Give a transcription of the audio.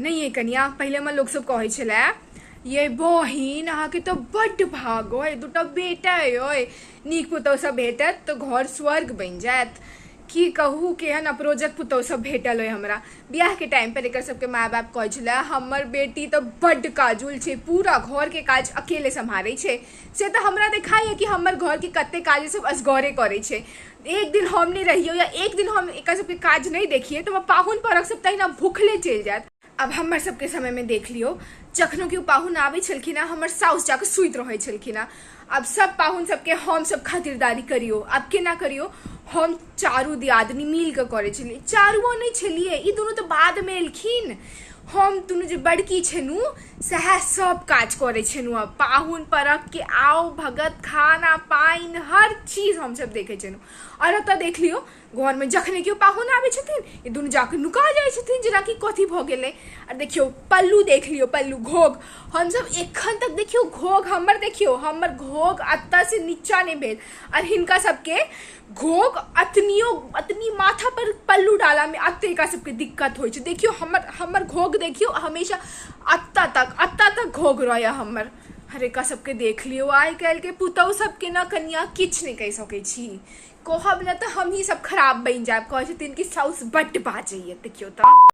नहि ये कनिया, पहिले मे लोक सब कहै छलै, ये बहिन अहाँके तऽ बड्ड भाग अइ, दूटा बेटा अइ, नीक पुतहु सब भेटत तऽ घर स्वर्ग बनि जायत। की कहू केहन अपरोजक पुतहु सब भेटल अइ हमरा। बियाहके टाइम पर एकर सबके माय बाप कहै छलै, हमर बेटी तऽ बड्ड काजुल छै, पूरा घरके काज अकेले सम्हारै छै। से तऽ हमरा देखाइए कि हमर घरके कते काज सब असगरे करै छै। एक दिन हम नहि रहियौ या एक दिन हम एकर सबके काज नहि देखियै तऽ हमर पाहुन परक सब तहिना भुखले चलि जायत। आब हमर सबके समयमे देख लियौ, जखनो केओ पाहुन आबै छलखिन हँ, हमर साउस जाकऽ सुति रहै छलखिन हँ। आब सब पाहुन सबके हम सब खातिरदारी करियौ। आब केना करियौ? हम चारू दियादनी मिल कऽ करै छलियै। चारुओ नहि छलियै, ई दुनू तऽ बादमे एलखिन। हम दुनू जे बड़की छलहुँ सएह सब काज करै छलहुँ हँ। पाहुन परकके आउ भगत, खाना पानि हर चीज हमसब देखै छलहुँ। आओर एतऽ देख लियौ, घरमे जखने केओ पाहुन आबै छथिन, ई दुनू जाकऽ नुका जाइ छथिन, जेनाकि कथी भऽ गेलै। आ देखियौ पल्लू, देख लियौ पल्लू घोघ, हमसब एखन तक देखियौ घोघ हमर, देखियौ हमर घोघ एतऽ से नीचा नहि भेल, आओर हिनका सबके घोघ अतनियो अतनी माथा पर पल्लू डालामे अते एकरा सबके दिक्कत होइ छै। देखियौ हमर घोघ, देखियौ हमेशा एतऽ तक घोघ रहैए हमर। हरेका सबके देख लियौ, आइ काल्हिके पुतहु सबके ने कनिया किछु नहि कहि सकै छी। कहब ने तऽ हमही सब खराब बनि जायब, कहै छथिन कि साउस बड्ड बाजैए। देखियौ तऽ।